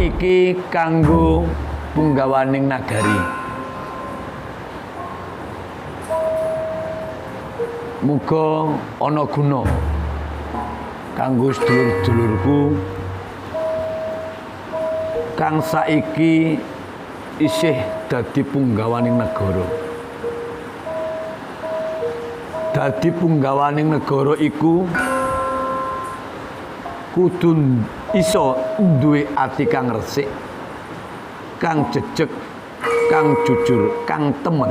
Iki kanggo punggawaning nagari. Muga ana guna kanggo sedulur-sedulurku kang saiki isih dadi punggawaning negara. Dadi punggawaning negara iku kudu iso duwe ati kang resik, kang jejeg, kang jujur, kang temen.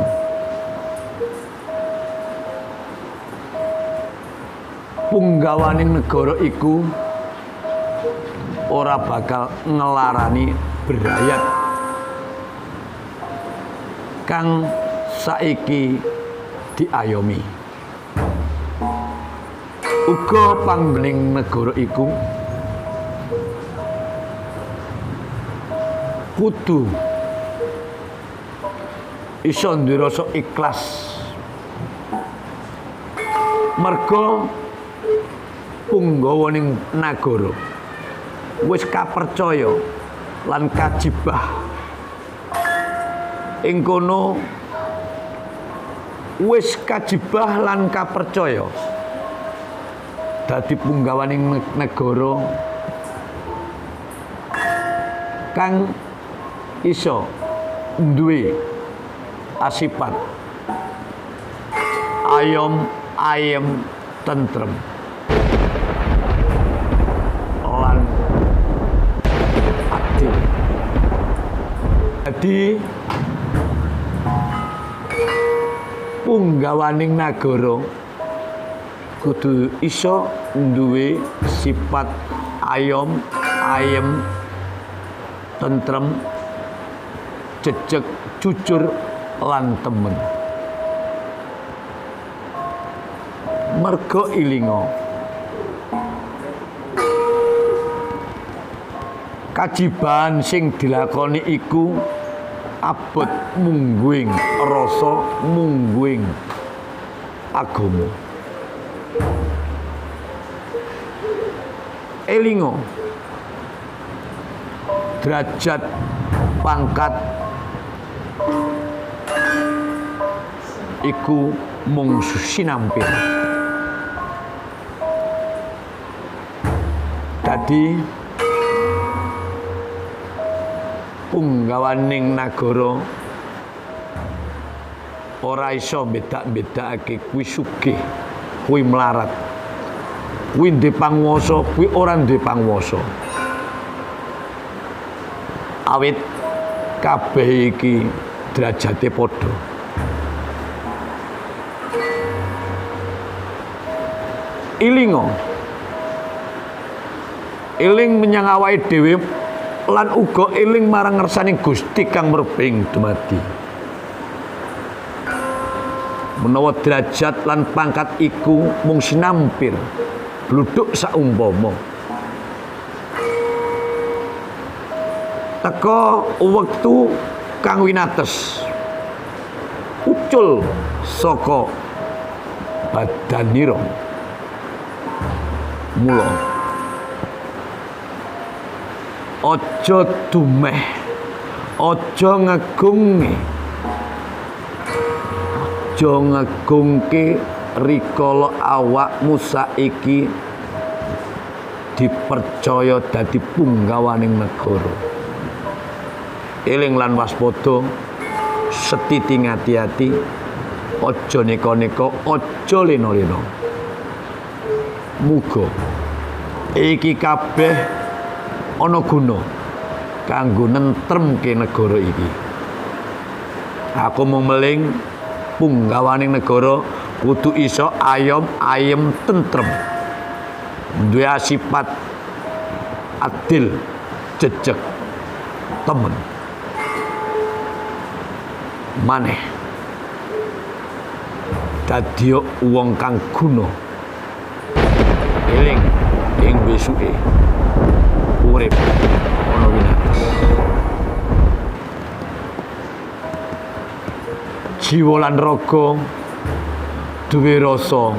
Punggawaning negara iku ora bakal ngelarani brayat kang saiki diayomi. Uga panggening negara iku kudu iso duwe rasa ikhlas, merga punggawaning nagara wis kapercaya lan kajibah ing kono, wis kajibah lan kapercaya dadi punggawaning negara kang iso duwe asipat ayom ayem tentrem lan adil. Dadi punggawaning nagara kudu iso duwe sifat ayom ayem tentrem, jejeg, jujur lan temen. Merga ilinga kajiban sing dilakoni iku abot mungguing rasa, mungguing agama. Elinga derajat pangkat iku mung sinampir. Dadi punggawaning nagara ora iso bedak-bedakake kuwi sugih, kuwi melarat, kuwi duwe panguwasa, kuwi ora duwe panguwasa. Awit kabeh iki derajate padha. Ilinga, eling menyang awake dhewe lan uga eling marang ngersaning Gusti kang merbing dumadi. Menawa derajat lan pangkat iku mung sinampir bluduk saumpama. Teka wektu kang winates ucul saka badanira. Mula aja dumeh, aja ngegunge, aja ngegungke rikala awakmu saiki dipercaya dadi punggawaning negara. Eling lan waspada, setiti ngati-ati, aja neka-neka, aja lena-lena. Muga iki kabeh ana guna kanggo nentremke negara iki. Aku mung meling punggawaning negara kudu iso ayom ayem tentrem, duwe sifat adil, jejeg, temen. Maneh dadi wong kang guna, eling ing besuke urip ana winates. Jiwa lan raga duwe rasa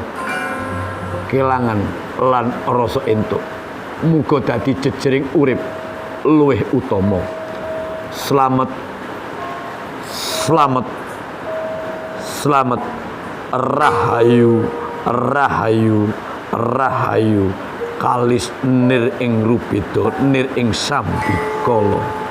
kelangan lan rasa entuk. Muga dadi jejering urip luwih utama. Slamet, slamet, slamet, rahayu, rahayu, rahayu, kalis nir ing rubeda, nir ing sambikala.